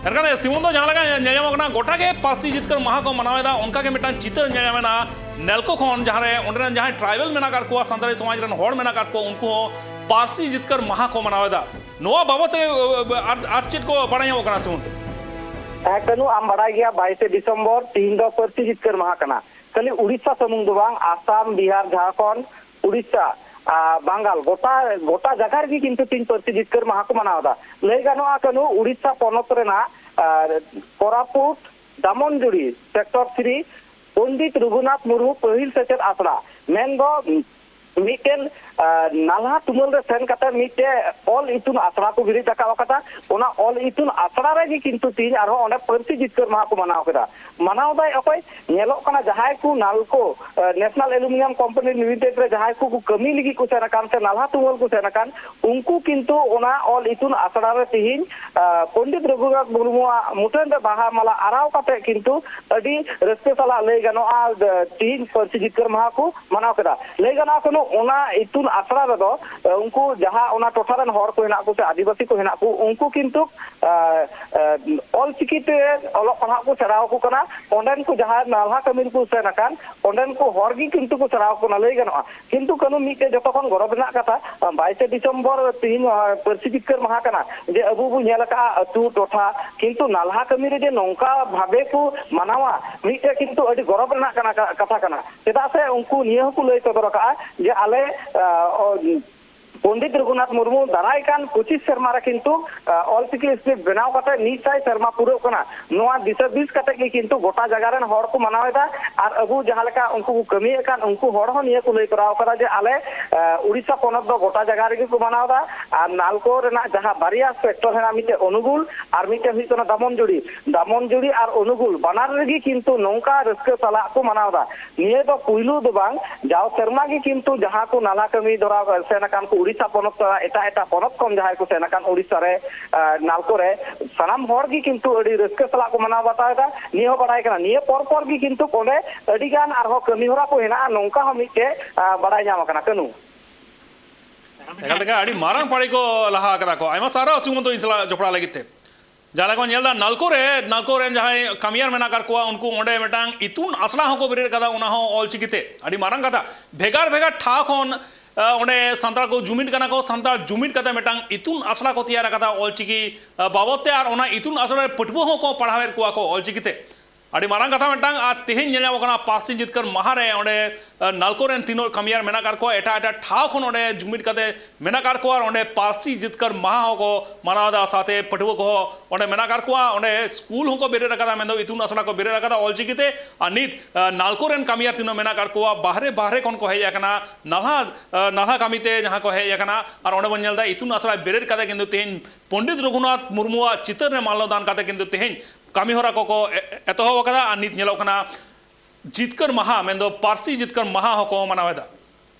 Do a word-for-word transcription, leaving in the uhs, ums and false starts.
ᱮᱱᱠᱷᱟᱱ ᱥᱤᱢᱚᱱ ᱫᱚ ᱡᱟᱦᱟᱸ ᱞᱮᱠᱟ ᱧᱮᱞ ᱧᱟᱢᱚᱜ ᱠᱟᱱᱟ, ᱜᱚᱴᱟ ᱜᱮ ᱯᱟᱹᱨᱥᱤ ᱡᱤᱛᱠᱟᱹᱨ ᱢᱟᱦᱟ ᱠᱚ ᱢᱟᱱᱟᱣ ᱮᱫᱟ, ᱚᱱᱠᱟ ᱜᱮ ᱢᱤᱫᱴᱟᱝ ᱪᱤᱛᱟᱹᱨ ᱧᱮᱞ ᱧᱟᱢ ᱮᱱᱟ ᱱᱮᱞᱠᱳ ᱠᱷᱚᱱ, ᱡᱟᱦᱟᱸ ᱨᱮ ᱚᱸᱰᱮ ᱨᱮᱱ ᱡᱟᱦᱟᱸᱭ ᱴᱨᱟᱭᱵᱮᱞ ᱢᱮᱱᱟᱜ ᱟᱠᱟᱫ ᱠᱚᱣᱟ, ᱥᱟᱱᱛᱟᱲᱤ ᱥᱚᱢᱟᱡᱽ ᱨᱮᱱ ᱦᱚᱲ ᱢᱮᱱᱟᱜ ᱟᱠᱟᱫ ᱠᱚᱣᱟ, ᱩᱱᱠᱩ ᱦᱚᱸ ᱯᱟᱹᱨᱥᱤ ᱡᱤᱛᱠᱟᱹᱨ ᱢᱟᱦᱟ ᱠᱚ ᱢᱟᱱᱟᱣ ᱮᱫᱟ᱾ ᱱᱚᱣᱟ ᱵᱟᱵᱚᱛ ᱛᱮ ᱟᱨ, ᱟᱨ ᱪᱮᱫ ᱠᱚ ᱵᱟᱲᱟᱭ ᱧᱟᱢᱚᱜ ᱠᱟᱱᱟ ᱥᱤᱢᱚᱱ? ᱦᱮᱸ ᱠᱟᱹᱱᱩ, ᱟᱢ ᱵᱟᱲᱟᱭ ᱜᱮᱭᱟ ᱵᱟᱭᱤᱥᱮ ᱰᱤᱥᱮᱢᱵᱚᱨ ᱛᱤᱦᱤᱧ ᱫᱚ ᱯᱟᱹᱨᱥᱤ ᱡᱤᱛᱠᱟᱹᱨ ᱢᱟᱦᱟ ᱠᱟᱱᱟ᱾ ᱠᱷᱟᱹᱞᱤ ᱩᱲᱤᱥᱥᱟ ᱥᱩᱢᱩᱝ ᱫᱚ ᱵᱟᱝ, ᱟᱥᱟᱢ, ᱵᱤᱦᱟᱨ, ᱡᱷᱟᱲᱠᱷᱚᱸᱰ, ᱩᱲᱤᱥᱥᱟ, ᱟᱨ ᱵᱟᱝᱜᱟᱞ, ᱜᱚᱴᱟ, ᱜᱚᱴᱟ ᱡᱟᱭᱜᱟ ᱨᱮᱜᱮ ᱠᱤᱱᱛᱩ ᱛᱤᱦᱤᱧ ᱯᱟᱹᱨᱥᱤ ᱡᱤᱛᱠᱟᱹᱨ ᱢᱟᱦᱟ ᱠᱚ ᱢᱟᱱᱟᱣ ᱮᱫᱟ᱾ ᱞᱟᱹᱭ ᱜᱟᱱᱚᱜᱼᱟ ᱠᱟᱹᱱᱩ, ᱩᱲᱤᱥᱥᱟ ᱯᱚᱱᱚᱛ ᱨᱮᱱᱟᱜ, ᱟᱨ, ᱠᱳᱨᱟᱯᱩᱴ ᱫᱟᱢᱚᱱᱡᱩᱲᱤ ᱥᱮᱠᱴᱚᱨ ᱛᱷᱨᱤ ᱯᱚᱱᱰᱤᱛ ᱨᱚᱜᱷᱩᱱᱟᱛᱷ ᱢᱩᱨᱢᱩ ᱯᱟᱹᱦᱤᱞ ᱥᱮᱪᱮᱫ ᱟᱥᱲᱟ, ᱢᱮᱱᱫᱚ ᱢᱤᱫᱴᱮᱱ, ᱟᱨ, ᱱᱟᱞᱦᱟ ᱛᱩᱢᱟᱹᱞ ᱨᱮ ᱥᱮᱱ ᱠᱟᱛᱮ ᱢᱤᱫᱴᱮᱱ ᱚᱞ ᱤᱛᱩᱱ ᱟᱥᱲᱟ ᱠᱚ ᱵᱮᱨᱮᱫ ᱨᱟᱠᱟᱵ ᱟᱠᱟᱫᱟ᱾ ᱚᱱᱟ ᱚᱞ ᱤᱛᱩᱱ ᱟᱥᱲᱟ ᱨᱮᱜᱮ ᱠᱤᱱᱛᱩ ᱛᱤᱦᱤᱧ ᱟᱨᱦᱚᱸ ᱚᱸᱰᱮ ᱯᱟᱹᱨᱥᱤ ᱡᱤᱛᱠᱟᱹᱨ ᱢᱟᱦᱟ ᱠᱚ ᱢᱟᱱᱟᱣ ᱠᱮᱫᱟ᱾ ᱢᱟᱱᱟᱣ ᱫᱟᱭ ᱚᱠᱚᱭ? ᱧᱮᱞᱚᱜ ᱠᱟᱱᱟ ᱡᱟᱦᱟᱸᱭ ᱠᱚ ᱱᱟᱞᱠᱳ, ᱟᱨ, ᱱᱮᱥᱱᱟᱞ ᱮᱞᱩᱢᱤᱱᱤᱭᱟᱢ ᱠᱳᱢᱯᱟᱱᱤ ᱞᱤᱢᱤᱴᱮᱰ ᱨᱮ ᱡᱟᱦᱟᱸᱭ ᱠᱚ ᱠᱚ ᱠᱟᱹᱢᱤ ᱞᱟᱹᱜᱤᱫ ᱠᱚ ᱥᱮᱱ ᱟᱠᱟᱱ ᱥᱮ ᱱᱟᱞᱦᱟ ᱛᱩᱢᱟᱹᱞ ᱠᱚ ᱥᱮᱱ ᱟᱠᱟᱱ, ᱩᱱᱠᱩ ᱠᱤᱱᱛᱩ ᱚᱱᱟ ᱚᱞ ᱤᱛᱩᱱ ᱟᱥᱲᱟ ᱨᱮ ᱛᱤᱦᱤᱧ, ᱟᱨ, ᱯᱚᱱᱰᱤᱛ ᱨᱚᱜᱷᱩᱱᱟᱛᱷ ᱢᱩᱨᱢᱩᱣᱟᱜ ᱢᱩᱴᱷᱟᱹᱱ ᱨᱮ ᱵᱟᱦᱟ ᱢᱟᱞᱟ ᱟᱨᱟᱣ ᱠᱟᱛᱮ ᱠᱤᱱᱛᱩ ᱟᱹᱰᱤ ᱨᱟᱹᱥᱠᱟᱹ ᱥᱟᱞᱟᱜ ᱞᱟᱹᱭ ᱜᱟᱱᱚᱜᱼᱟ, ᱟᱨ, ᱛᱤᱦᱤᱧ ᱯᱟᱹᱨᱥᱤ ᱡᱤᱛᱠᱟᱹᱨ ᱢᱟᱦᱟ ᱠᱚ ᱢᱟᱱᱟᱣ ᱠᱮᱫᱟ᱾ ᱞᱟᱹᱭ ᱜᱟᱱᱚᱜᱼᱟ ᱠᱟᱹᱱᱩ, ᱚᱱᱟ ᱤᱛᱩᱱ ᱟᱥᱲᱟ ᱨᱮᱫᱚ, ᱟᱨ, ᱩᱱᱠᱩ ᱡᱟᱦᱟᱸ ᱚᱱᱟ ᱴᱚᱴᱷᱟ ᱨᱮᱱ ᱦᱚᱲ ᱠᱚ ᱦᱮᱱᱟᱜ ᱠᱚ ᱥᱮ ᱟᱹᱫᱤᱵᱟᱹᱥᱤ ᱠᱚ ᱦᱮᱱᱟᱜ ᱠᱚ, ᱩᱱᱠᱩ ᱠᱤᱱᱛᱩ, ᱟᱨ, ᱟᱨ, ᱚᱞ ᱪᱤᱠᱤ ᱛᱮ ᱚᱞᱚᱜ ᱯᱟᱲᱦᱟᱜ ᱠᱚ ᱥᱮᱬᱟ ᱟᱠᱚ ᱠᱟᱱᱟ᱾ ᱚᱸᱰᱮᱱ ᱠᱚ ᱡᱟᱦᱟᱸᱭ ᱱᱟᱞᱦᱟ ᱠᱟᱹᱢᱤ ᱨᱮᱠᱚ ᱥᱮᱱ ᱟᱠᱟᱱ, ᱚᱸᱰᱮᱱ ᱠᱚ ᱦᱚᱲ ᱜᱮ ᱠᱤᱱᱛᱩ ᱠᱚ ᱥᱮᱬᱟ ᱟᱠᱚ ᱠᱟᱱᱟ᱾ ᱞᱟᱹᱭ ᱜᱟᱱᱚᱜᱼᱟ ᱠᱤᱱᱛᱩ ᱠᱟᱹᱱᱩ, ᱢᱤᱫᱴᱮᱡ ᱡᱚᱛᱚ ᱠᱷᱚᱱ ᱜᱚᱨᱚᱵᱽ ᱨᱮᱱᱟᱜ ᱠᱟᱛᱷᱟ, ᱵᱟᱭᱤᱥᱮ ᱰᱤᱥᱮᱢᱵᱚᱨ ᱛᱤᱦᱤᱧ, ᱟᱨ, ᱯᱟᱹᱨᱥᱤ ᱡᱤᱛᱠᱟᱹᱨ ᱢᱟᱦᱟ ᱠᱟᱱᱟ, ᱡᱮ ᱟᱵᱚ ᱵᱚ ᱧᱮᱞ ᱟᱠᱟᱫᱼᱟ ᱟᱹᱛᱩ ᱴᱚᱴᱷᱟ, ᱠᱤᱱᱛᱩ ᱱᱟᱞᱦᱟ ᱠᱟᱹᱢᱤ ᱨᱮ ᱡᱮ ᱱᱚᱝᱠᱟ ᱵᱷᱟᱵᱮ ᱠᱚ ᱢᱟᱱᱟᱣᱟ, ᱢᱤᱫᱴᱮᱡ ᱠᱤᱱᱛᱩ ᱟᱹᱰᱤ ᱜᱚᱨᱚᱵᱽ ᱨᱮᱱᱟᱜ ᱠᱟᱱᱟ, ᱠᱟᱛᱷᱟ ᱠᱟᱱᱟ᱾ ᱪᱮᱫᱟᱜ ᱥᱮ ᱩᱱᱠᱩ ᱱᱤᱭᱟᱹ ᱦᱚᱸᱠᱚ ᱞᱟᱹᱭ ᱥᱚᱫᱚᱨ ᱟᱠᱟᱫᱼᱟ ᱡᱮ ᱟᱞᱮ, ᱟᱨ, ᱚ, ᱯᱚᱱᱰᱤᱛ ᱨᱚᱜᱷᱩᱱᱟᱛᱷ ᱢᱩᱨᱢᱩ ᱫᱟᱨᱟᱭ ᱠᱟᱱ ᱯᱚᱸᱪᱤᱥ ᱥᱮᱨᱢᱟ ᱨᱮ ᱠᱤᱱᱛᱩ, ᱟᱨ, ᱚᱞᱪᱤᱠᱤ ᱥᱠᱨᱤᱯᱴ ᱵᱮᱱᱟᱣ ᱠᱟᱛᱮ ᱢᱤᱫ ᱥᱟᱭ ᱥᱮᱨᱢᱟ ᱯᱩᱨᱟᱹᱜ ᱠᱟᱱᱟ᱾ ᱱᱚᱣᱟ ᱫᱤᱥᱟᱹ ᱫᱤᱥ ᱠᱟᱛᱮ ᱜᱮ ᱠᱤᱱᱛᱩ ᱜᱚᱴᱟ ᱡᱟᱭᱜᱟ ᱨᱮᱱ ᱦᱚᱲ ᱠᱚ ᱢᱟᱱᱟᱣ ᱮᱫᱟ᱾ ᱟᱨ ᱟᱵᱚ ᱡᱟᱦᱟᱸ ᱞᱮᱠᱟ ᱩᱱᱠᱩ ᱠᱚ ᱠᱟᱹᱢᱤᱭᱮᱫ ᱠᱟᱱ, ᱩᱱᱠᱩ ᱦᱚᱲ ᱦᱚᱸ ᱱᱤᱭᱟᱹ ᱠᱚ ᱞᱟᱹᱭ ᱛᱚᱨᱟᱣ ᱠᱟᱫᱟ ᱡᱮ ᱟᱞᱮ, ᱟᱨ, ᱩᱲᱤᱥᱥᱟ ᱯᱚᱱᱚᱛ ᱫᱚ ᱜᱚᱴᱟ ᱡᱟᱭᱜᱟ ᱨᱮᱜᱮ ᱠᱚ ᱢᱟᱱᱟᱣ ᱮᱫᱟ᱾ ᱟᱨ ᱱᱟᱞᱠᱳ ᱨᱮᱱᱟᱜ ᱡᱟᱦᱟᱸ ᱵᱟᱨᱭᱟ ᱥᱮᱠᱴᱚᱨ ᱦᱮᱱᱟᱜ, ᱢᱤᱫᱴᱮᱱ ᱚᱱᱩᱜᱩᱞ ᱟᱨ ᱢᱤᱫᱴᱮᱱ ᱦᱩᱭᱩᱜ ᱠᱟᱱᱟ ᱫᱟᱢᱚᱱᱡᱩᱲᱤ, ᱫᱟᱢᱚᱱᱡᱩᱲᱤ ᱟᱨ ᱚᱱᱩᱜᱩᱞ ᱵᱟᱱᱟᱨ ᱨᱮᱜᱮ ᱠᱤᱱᱛᱩ ᱱᱚᱝᱠᱟ ᱨᱟᱹᱥᱠᱟᱹ ᱥᱟᱞᱟᱜ ᱠᱚ ᱢᱟᱱᱟᱣ ᱮᱫᱟ᱾ ᱱᱤᱭᱟᱹ ᱫᱚ ᱯᱩᱭᱞᱩ ᱫᱚ ᱵᱟᱝ, ᱡᱟᱣ ᱥᱮᱨᱢᱟ ᱜᱮ ᱠᱤᱱᱛᱩ ᱡᱟᱦᱟᱸ ᱠᱚ ᱱᱟᱞᱦᱟ ᱠᱟᱹᱢᱤ ᱫᱷᱚᱨᱟ ᱥᱮᱱ ᱟᱠᱟᱱ ᱠᱚ ᱩᱲᱤᱥᱥᱟ ᱯᱚᱱᱚᱛ ᱥᱟᱞᱟᱜ ᱮᱴᱟᱜ ᱮᱴᱟᱜ ᱯᱚᱱᱚᱛ ᱠᱷᱚᱱ ᱡᱟᱦᱟᱸᱭ ᱠᱚ ᱥᱮᱱ ᱟᱠᱟᱱ ᱩᱲᱤᱥᱥᱟ ᱨᱮ, ᱟᱨ, ᱱᱟᱞᱠᱳ ᱨᱮ, ᱥᱟᱱᱟᱢ ᱦᱚᱲ ᱜᱮ ᱠᱤᱱᱛᱩ ᱟᱹᱰᱤ ᱨᱟᱹᱥᱠᱟᱹ ᱥᱟᱞᱟᱜ ᱠᱚ ᱢᱟᱱᱟᱣ ᱵᱟᱛᱟᱣ ᱮᱫᱟ᱾ ᱱᱤᱭᱟᱹ ᱦᱚᱸ ᱵᱟᱲᱟᱭ ᱠᱟᱱᱟ, ᱱᱤᱭᱟᱹ ᱯᱚᱨ ᱯᱚᱨ ᱜᱮ ᱠᱤᱱᱛᱩ ᱚᱸᱰᱮ ᱟᱹᱰᱤ ᱜᱟᱱ ᱟᱨᱦᱚᱸ ᱠᱟᱹᱢᱤ ᱦᱚᱨᱟ ᱠᱚ ᱦᱮᱱᱟᱜᱼᱟ, ᱱᱚᱝᱠᱟ ᱦᱚᱸ ᱢᱤᱫᱴᱮᱡ, ᱟᱨ, ᱵᱟᱲᱟᱭ ᱧᱟᱢ ᱟᱠᱟᱱᱟ᱾ ᱠᱟᱹᱱᱩ᱾ ᱮᱠᱟᱞ ᱛᱮᱜᱮ ᱟᱹᱰᱤ ᱢᱟᱨᱟᱝ ᱯᱟᱹᱲᱤ ᱠᱚ ᱞᱟᱦᱟ ᱟᱠᱟᱫᱟ ᱠᱚ᱾ ᱟᱭᱢᱟ ᱥᱟᱨᱦᱟᱣ ᱥᱤᱢᱚᱱ ᱫᱚ ᱤᱧ ᱥᱟᱞᱟᱜ ᱡᱚᱯᱲᱟᱣ ᱞᱟᱹᱜᱤᱫ ᱛᱮ᱾ ᱡᱟᱦᱟᱸ ᱞᱮᱠᱟ ᱵᱚᱱ ᱧᱮᱞ ᱮᱫᱟ, ᱱᱟᱞᱠᱳ ᱨᱮ, ᱱᱟᱞᱠᱳ ᱨᱮᱱ ᱡᱟᱦᱟᱸᱭ ᱠᱟᱹᱢᱤᱭᱟᱹᱨ ᱢᱮᱱᱟᱜ ᱟᱠᱟᱫ ᱠᱚᱣᱟ, ᱩᱱᱠᱩ ᱚᱸᱰᱮ ᱢᱤᱫᱴᱟᱝ ᱤᱛᱩᱱ ᱟᱥᱲᱟ ᱦᱚᱸᱠᱚ ᱵᱮᱨᱮᱫ ᱟᱠᱟᱫᱟ, ᱚᱱᱟ ᱦᱚᱸ ᱚᱞᱪᱤᱠᱤ ᱛᱮ᱾ ᱟᱹᱰᱤ ᱢᱟᱨᱟᱝ ᱠᱟᱛᱷᱟ, ᱵᱷᱮᱜᱟᱨ ᱵᱷᱮᱜᱟᱨ ᱴᱷᱟᱶ ᱠᱷᱚᱱ, ᱟ, ᱚᱸᱰᱮ ᱥᱟᱱᱛᱟᱲ ᱠᱚ ᱡᱩᱢᱤᱫ ᱠᱟᱱᱟ ᱠᱚ, ᱥᱟᱱᱛᱟᱲ ᱡᱩᱢᱤᱫ ᱠᱟᱛᱮ ᱢᱤᱫᱴᱟᱝ ᱤᱛᱩᱱ ᱟᱥᱲᱟ ᱠᱚ ᱛᱮᱭᱟᱨ ᱟᱠᱟᱫᱟ ᱚᱞᱪᱤᱠᱤ, ᱟ, ᱵᱟᱵᱚᱫ ᱛᱮ, ᱟᱨ ᱚᱱᱟ ᱤᱛᱩᱱ ᱟᱥᱲᱟ ᱨᱮ ᱯᱟᱹᱴᱷᱩᱣᱟᱹ ᱦᱚᱸᱠᱚ ᱯᱟᱲᱦᱟᱣᱮᱫ ᱠᱚᱣᱟ ᱠᱚ ᱚᱞᱪᱤᱠᱤ ᱛᱮ᱾ ᱟᱹᱰᱤ ᱢᱟᱨᱟᱝ ᱠᱟᱛᱷᱟ ᱢᱤᱫᱴᱟᱝ᱾ ᱟᱨ ᱛᱮᱦᱮᱧ ᱧᱮᱞ ᱧᱟᱢᱚᱜ ᱠᱟᱱᱟ, ᱯᱟᱹᱨᱥᱤ ᱡᱤᱛᱠᱟᱹᱨ ᱢᱟᱦᱟ ᱨᱮ ᱚᱸᱰᱮ, ᱟ, ᱱᱟᱞᱠᱳ ᱨᱮᱱ ᱛᱤᱱᱟᱹᱜ ᱠᱟᱹᱢᱤᱭᱟᱹᱨ ᱢᱮᱱᱟᱜ ᱟᱠᱟᱫ ᱠᱚᱣᱟ, ᱮᱴᱟᱜ ᱮᱴᱟᱜ ᱴᱷᱟᱶ ᱠᱷᱚᱱ ᱚᱸᱰᱮ ᱡᱩᱢᱤᱫ ᱠᱟᱛᱮ ᱢᱮᱱᱟᱜ ᱟᱠᱟᱫ ᱠᱚᱣᱟ, ᱟᱨ ᱚᱸᱰᱮ ᱯᱟᱹᱨᱥᱤ ᱡᱤᱛᱠᱟᱹᱨ ᱢᱟᱦᱟ ᱦᱚᱸᱠᱚ ᱢᱟᱱᱟᱣ ᱮᱫᱟ, ᱥᱟᱶᱛᱮ ᱯᱟᱹᱴᱷᱩᱣᱟᱹ ᱠᱚᱦᱚᱸ ᱚᱸᱰᱮ ᱢᱮᱱᱟᱜ ᱟᱠᱟᱫ ᱠᱚᱣᱟ, ᱚᱸᱰᱮ ᱥᱠᱩᱞ ᱦᱚᱸᱠᱚ ᱵᱮᱨᱮᱫ ᱟᱠᱟᱫᱟ, ᱢᱮᱱᱫᱚ ᱤᱛᱩᱱ ᱟᱥᱲᱟ ᱠᱚ ᱵᱮᱨᱮᱫ ᱟᱠᱟᱫᱟ ᱚᱞᱪᱤᱠᱤ ᱛᱮ᱾ ᱟᱨ ᱱᱤᱛ, ᱟ, ᱱᱟᱞᱠᱳ ᱨᱮᱱ ᱠᱟᱹᱢᱤᱭᱟᱹᱨ ᱛᱤᱱᱟᱹᱜ ᱢᱮᱱᱟᱜ ᱟᱠᱟᱫ ᱠᱚᱣᱟ, ᱵᱟᱦᱨᱮ ᱵᱟᱦᱨᱮ ᱠᱷᱚᱱ ᱠᱚ ᱦᱮᱡ ᱟᱠᱟᱱᱟ, ᱱᱟᱞᱦᱟ, ᱟ, ᱱᱟᱞᱦᱟ ᱠᱟᱹᱢᱤ ᱛᱮ ᱡᱟᱦᱟᱸ ᱠᱚ ᱦᱮᱡ ᱟᱠᱟᱱᱟ, ᱟᱨ ᱚᱸᱰᱮ ᱵᱚᱱ ᱧᱮᱞ ᱮᱫᱟ ᱤᱛᱩᱱ ᱟᱥᱲᱟ ᱵᱮᱨᱮᱫ ᱠᱟᱛᱮ ᱠᱤᱱᱛᱩ ᱛᱮᱦᱮᱧ ᱯᱚᱱᱰᱤᱛ ᱨᱚᱜᱷᱩᱱᱟᱛᱷ ᱢᱩᱨᱢᱩᱣᱟᱜ ᱪᱤᱛᱟᱹᱨ ᱨᱮ ᱢᱟᱞᱞᱚ ᱫᱟᱱ ᱠᱟᱛᱮ ᱠᱤᱱᱛᱩ ᱛᱮᱦᱮᱧ ᱠᱟᱹᱢᱤ ᱦᱚᱨᱟ ᱠᱚᱠᱚ ᱮ-, ᱮᱛᱚᱦᱚᱵ ᱟᱠᱟᱫᱟ᱾ ᱟᱨ ᱱᱤᱛ ᱧᱮᱞᱚᱜ ᱠᱟᱱᱟ ᱡᱤᱛᱠᱟᱹᱨ ᱢᱟᱦᱟ, ᱢᱮᱱᱫᱚ ᱯᱟᱹᱨᱥᱤ ᱡᱤᱛᱠᱟᱹᱨ ᱢᱟᱦᱟ ᱦᱚᱸᱠᱚ ᱢᱟᱱᱟᱣ ᱮᱫᱟ᱾